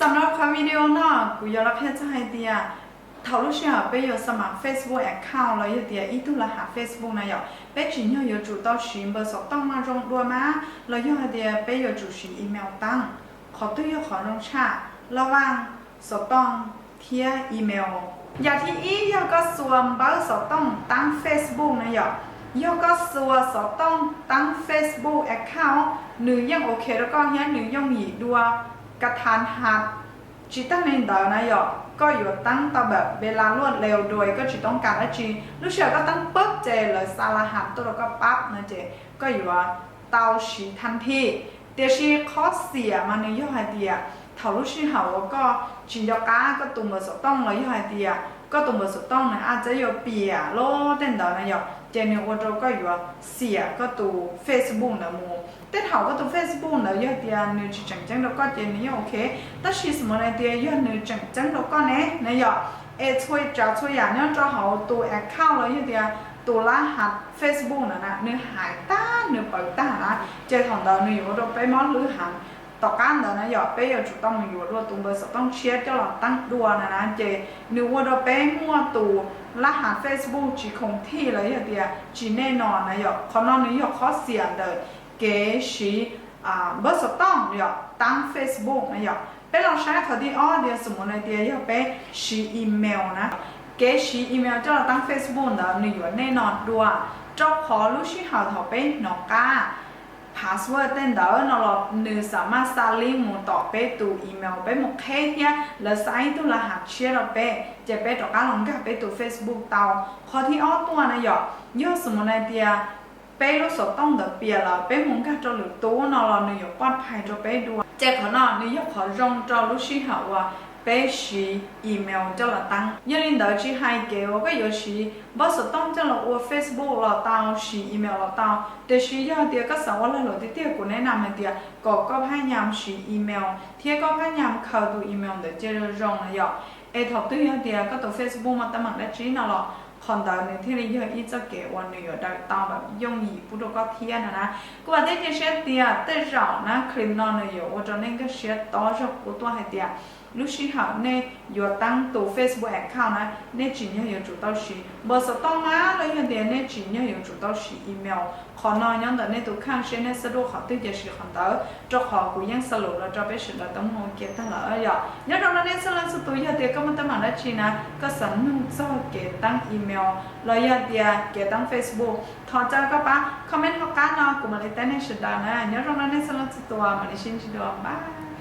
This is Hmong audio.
Thaum no qhov video no kuv yuav los qhia txog hais tias thaum lub sij hawm peb yuav xa mam Facebook account los yog tias ib tug laj has Facebook na yom, peb tsim nyog yuav tsum tau siv npawb xov tooj mas zoo dua mas los yog hais tias peb yuav tsum siv email taab. Qhov twg yog qhov zoo tshaj? Laj vaaj, xov tooj thiab email. Yam thib ib yog koj xua npawb xov tooj taab Facebook na yom. Yog koj xua xov tooj taab Facebook account, nws yeej ok rau koj thiab nws yooj yim dua ka tha has. Tsis tag li ntawd na yom, koj yuav taab tau npawb npe la luaj leus dua koj tsis toob kas dab tsi. Lub sij hawm koj taab pab ces lawv xa laj has tuaj rau koj pab no ces koj yuav tau siv thaj thij. Tiam sis qhov xiam mas nws yog hais tias thaum lub sij hawm uas koj tsis nco qab koj tus npawb xov tooj los yog hais tias koj tus npawb xov tooj nws a txeb yuav piam lub tej ntawd na yom, ces nws ua rau koj yuav xiam koj tus Facebook ntawd mus. Tej thaum koj tus Facebook ntawd yog tias nws tsis tseem ceeb rau koj ces nws yeej ok, tab sis xws li hais tias yog nws tseem ceeb rau koj ne na yom, es txhua tsav txhua yam nyob rau hauv tus account los yog tias tus laj has Facebook ntawd na nws hais tag nws pawv tag na, ces thaum ntawd nws yuav ua rau peb mob hlwb heev. Tom qab ntawd na yom, peb yuav tsum tau mus yuav dua tus npawb xov tooj tshiab coj los taab dua na na, ces nws ua rau peb muaj tus laj has Facebook tsis khoom thij los yog tias tsis nej no na yom. Qhov no nws yog qhov xiam ntawm kev siv npawb xov tooj yom taab Facebook na yom. Peb los saib qhov thib ob tias xws li hais tias yog peb siv email na, kev siv email coj los taab Facebook ntawd nws yuav nej no dua, rau qhov lub sij hawm thaum peb hnov qab password tej ntawd no los nws xa maj xa link mus tom peb tus email, peb mus qheb thiab lawv xa ib tug laj has tshiab rau peb, ces peb rov qab los nkag peb tus Facebook tau. Qhov thib ob tuaj na yom, yog xws li hais tias peb lub xov tooj ntawd piam lawm peb mus nkag rau lwm tus no los nws yuav poj phais rau peb dua. Ces qhov no nws yog qhov zoo rau lub sij hawm uas peb siv email coj los taab. Yog li ntawd tsis hais kev uas koj yuav siv npawb xov tooj coj los ua Facebook los tau, siv email los tau, tiam sis yog tias koj xav ua lag luam tiag tiag kuv nej nam hais tias kom koj phab nyam siv email thiab koj phab nyam khaws tus email ntawd cia zoo zoo na yom. Es thaum twg yog tias koj tus Facebook muaj teeb meem dab tsi no los qhov ntawd nws thiaj li yog ib txoj kev uas nws yuav daws tau yooj yim pub rau koj thiab no na. Kuv vam thiab cia siab tias tej zaum na clip no nws yuav ua rau nej nkag siab tob zog pub tuaj hais tias lub sij hawm nej yuav taab tus Facebook account na, nej tsim nyog yuav tsum tau siv npawb xov tooj mas los yog tias nej tsim nyog yuav tsum tau siv email. Qhov no nyob ntawm nej tus kheej seb nej xav dua qhov twg ces siv qhov ntawd, rau qhov kuv yeej xa lus los rau peb sawv daws tau mloog ua ke tag lawm yom. Nyob zoo rau nej txhua leej txhua tus, yog tias koj muaj teeb meem dab tsi na, koj xav nug txog kev taab email los yog tias kev taab Facebook, thov caw koj pab comment hauv qab no kuv mam li teb nej sawv daws na. Nyob zoo rau nej txhua leej txhua tus, mam li sib ntsib dua, bye.